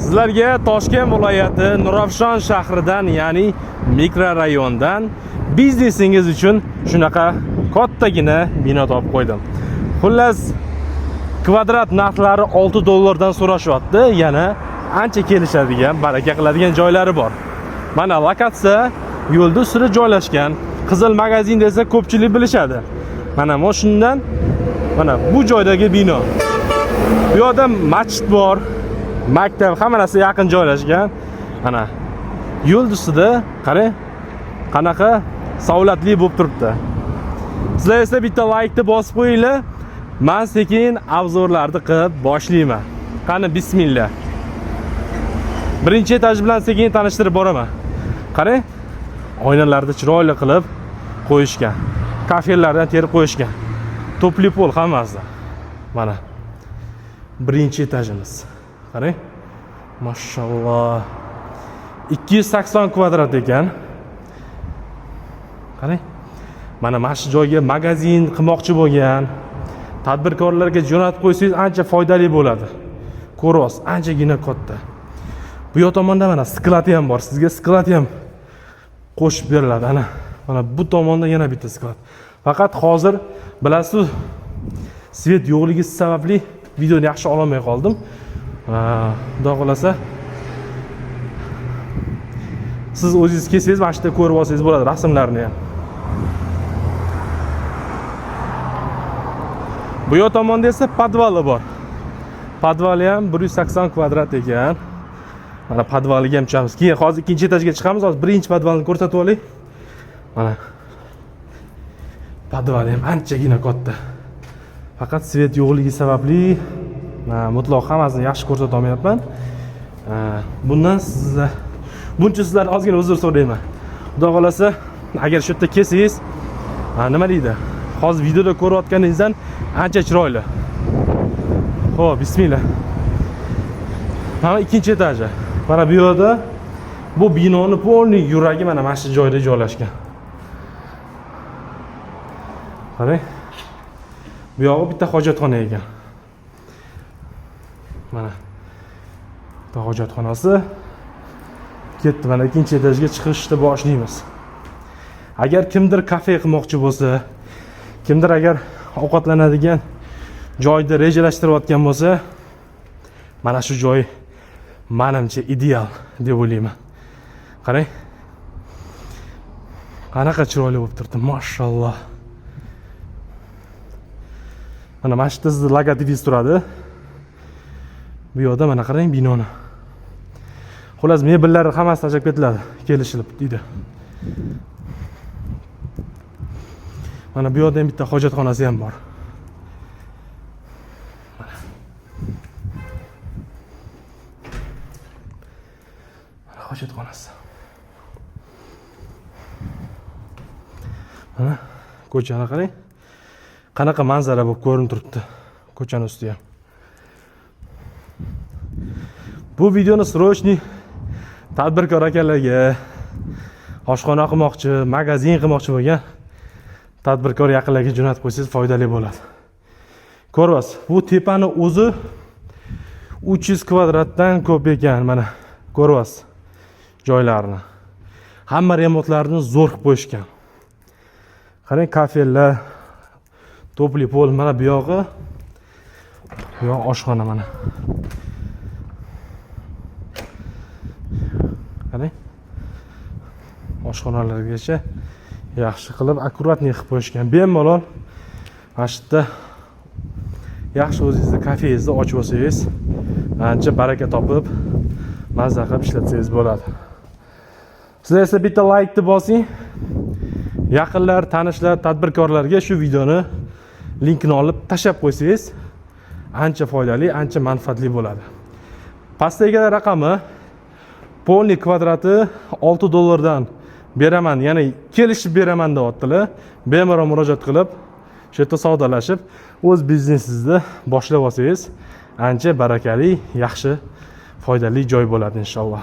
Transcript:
Sizlarga Toshkent viloyati Nurafshon shahridan, ya'ni mikrorayondan biznesingiz uchun shunaqa kattagina bino topib qo'ydim. Xullas, kvadrat narxlari 6 dollardan so'rashyapti, yana ancha kelishadigan, baraka qiladigan joylari bor. Mana lokatsiya yo'lda ustida joylashgan. Qizil magazin desa ko'pchilik bilishadi. Mana shundan mana bu joydagi bino. Bu yoqda masjid bor, maktab, hamma narsa yaqin joylashgan. Mana yo'l ustida qarang, qanaqa savlatli bo'lib turibdi. Sizlar esa bitta laykni bosib qo'yinglar. Men sekin obzorlarni qilib boshlayman. Qani bismillah. Birinchi etaj bilan sekin tanishtirib boraman. Qarang, oynalarni chiroyli qilib qo'yishgan. Kafellardan terib qo'yishgan. Тёплый пол hammasi. Mana birinchi etajimiz. Qarang. Mashalloh. 280 kvadrat ekan. Qarang. Mana shu joyga magazin qilmoqchi bo'lgan tadbirkorlarga jo'natib qo'ysangiz ancha foydali bo'ladi. Ko'ryapsiz, anchagina katta. Bu yoq tomonda mana skladi ham bor. Sizga sklad ham qo'shib beriladi. Ana, mana bu tomonda yana bitta sklad. Faqat hozir bilasiz, свет yo'qligi sababli videoni yaxshi ololmay qoldim. Xudo xohlasa siz o'zingiz kelsangiz mana shu yerda ko'rib olsangiz bo'ladi rasmlarni ham. Bu yoq tomonda esa podvali bor. Podvali ham 180 kvadrat ekan. Mana podvaliga ham tushamiz. Keyin hozir ikkinchi etajga chiqamiz. Hozir birinchi podvalni ko'rsatib olay. Mana podvali ham anchagina katta. Faqat svet yo'qligi sababli mutlaq hammasini yaxshi ko'rsata olmayapman. Bundan sizlar buncha sizlardan ozgina uzr so'rayman. Xudo xohlasa agar shu yerda kelsangiz, nima deydi? Hozir videoda ko'rayotganingizdan ancha chiroyli. Xo'p, bismillah. Mana ikkinchi etaji. Mana bu yerda bu binoni полный yuragi mana shu joyda joylashgan. Qarang. Bu yog'i bitta hojatxona ekan. Mana bitta hojatxonasi. Ketdi, mana ikkinchi etajga chiqishni boshlaymiz. Agar kimdir kafe qilmoqchi bo'lsa, kimdir agar ovqatlanadigan joyni rejalashtirayotgan bo'lsa, mana shu joy menimcha ideal deb o'ylayman. Qarang. Qanaqa chiroyli bo'lib turibdi, mashalloh. Mana shu yerda sizni logotipingiz turadi. Bu yoqda mana qarang binoni. Xullas, mebellari hammasi tashlab ketiladi, kelishilib deydi. Mana bu yoqda ham bitta hojatxonasi ham bor. Mana hojatxonasi. Mana ko'chani qarang. Qanaqa manzara bo'lib ko'rinib turibdi ko'chani usti ham. Bu videoni срочный tadbirkor akalarga, oshxona qilmoqchi, magazin qilmoqchi bo'lgan tadbirkor yaqinlarga jo'natib qo'ysangiz foydali bo'ladi. Ko'ryapsiz, bu tepani o'zi 300 kvadratdan ko'p ekan, mana ko'ryapsiz joylarni. Hamma remontlarni zo'r qilib qo'yishgan. Qarang, kafelar, тёплый пол, mana bu yog'i, bu yoq oshxona mana. Qarang. Oshxonalargacha yaxshi qilib, akkuratniy qilib qo'yishgan. Bemalol mana shu yerda yaxshi o'zingizni kafengizni ochib olsangiz, ancha baraka topib, mazza qilib ishlatsangiz bo'ladi. Sizlar esa bitta laykni bosing. Yaqinlar, tanishlar, tadbirkorlarga shu videoni linkini olib tashlab qo'ysangiz, ancha foydali, ancha manfaatli bo'ladi. Pastdagi raqami полный kvadrati 6 dollardan beraman, ya'ni kelishib beraman deyaptilar. Bemalol murojaat qilib, shu yerda savdolashib, o'z biznesingizni boshlab olsangiz, ancha barakali, yaxshi, foydali joy bo'ladi inshaalloh.